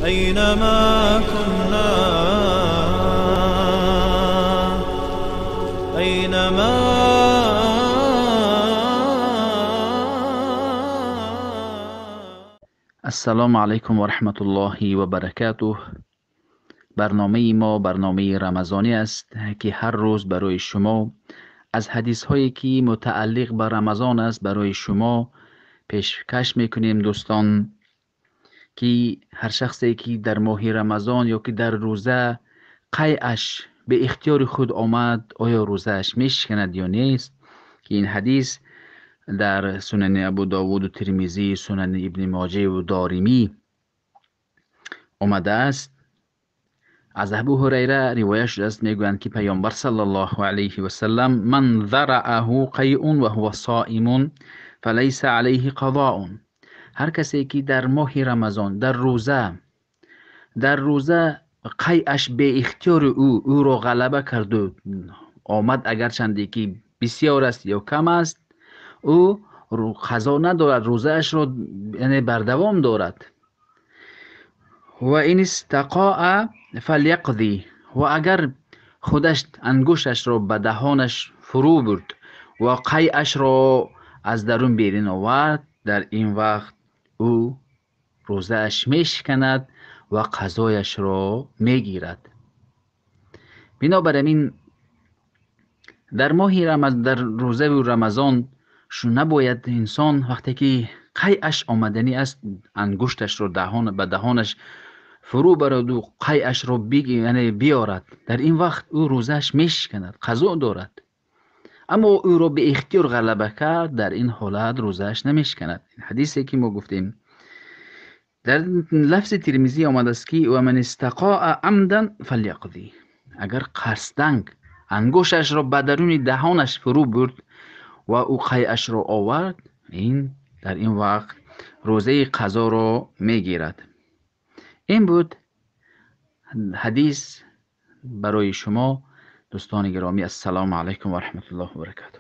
أينما كنا، أينما. السلام علیکم و رحمت الله و برکاته. برنامه ما برنامه رمضانی است که هر روز برای شما از حدیث هایی که متعلق به رمضان است برای شما پیشکش میکنیم دوستان، که هر شخصی که در ماه رمضان یا که در روزه قیعش به اختیار خود آمد، آیا روزه‌اش میشکند یا نیست، که این حدیث در سنن ابو داود و ترمذی، سنن ابن ماجه و دارمی آمده است. از ابو هریره روایت شده است، میگویند که پیامبر صلی الله علیه و سلم من ذرعه قیء و هو صائم فلیس علیه قضاء. هر کسی که در ماه رمضان در روزه قیعش به اختیار او را غلبه کرد و آمد، اگرچند که بسیار است یا کم است، او قضا ندارد، روزه اش را یعنی بردوام دارد. و این استقاء فلیقضی، و اگر خودش انگشتش را به دهانش فرو برد و قیعش را از درون بیرون آورد، در این وقت او روزه اش میشکند و قضایش را میگیرد. بنابراین در ماه رمضان، در روزه و رمضان شو نباید انسان وقتی که قیعش آمدنی است انگشتش را به دهانش فرو برد و قیعش را یعنی بیارد. در این وقت او روزه‌اش میشکند، قضا دارد. اما او را به اختیار غلبه کرد، در این حالت روزه‌اش نمیشکند. این حدیثی که ما گفتیم در لفظ ترمذی آمده است که و من استقاء عمدا فلیقضی، اگر قصداً انگشتش را به درون دهانش فرو برد و او قیعش را آورد، این در این وقت روزه قضا را میگیرد. این بود حدیث برای شما دوستان گرامی. السلام علیکم و رحمت الله و برکاته.